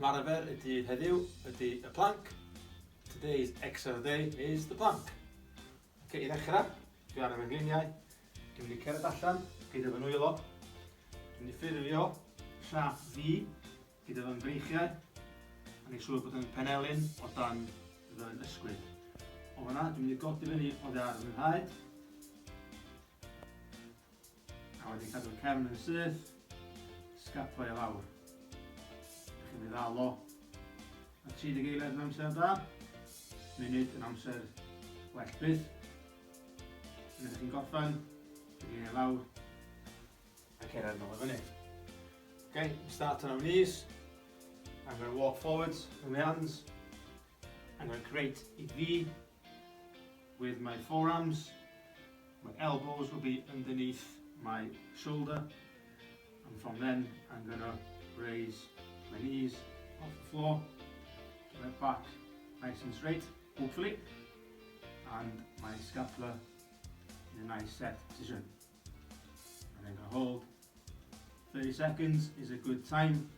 Ymarfer y dydd heddiw ydy y plank. Today's exercise of the day is the plank. Okay, i ddechrau, dwi ar y mhengliniau. Dwi'n mynd i cerdded allan gyda fy nwylo. Dwi'n mynd i ffurfio siâp V gyda fy mreichiau a neud siŵr bod yn penelin o dan fy ysgwydd. O fanna, dwi'n mynd i godi fyny oddi ar fy nhraed. A wedyn cadw'r cefn yn syth, sgaplo i lawr. Ydych chi'n mynd ddal o. A 30 eiliad yn amser da, munud yn amser well byth. Yn ydych chi'n gorffen, ydych chi'n lawr, a cerdded nôl i fyny. Okay, start on our knees. I'm going to walk forwards with my hands. I'm going to create a V with my forearms. My elbows will be underneath my shoulder. And from then, I'm going to raise my knees off the floor, get my back nice and straight, hopefully, and my scapula in a nice set position. And then gonna hold. 30 seconds is a good time,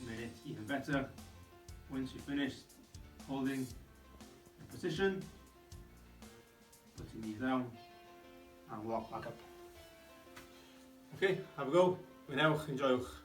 a minute even better. Once you've finished holding the position, put your knees down and walk back up. Okay, have a go. Mwynhewch, enjoywch.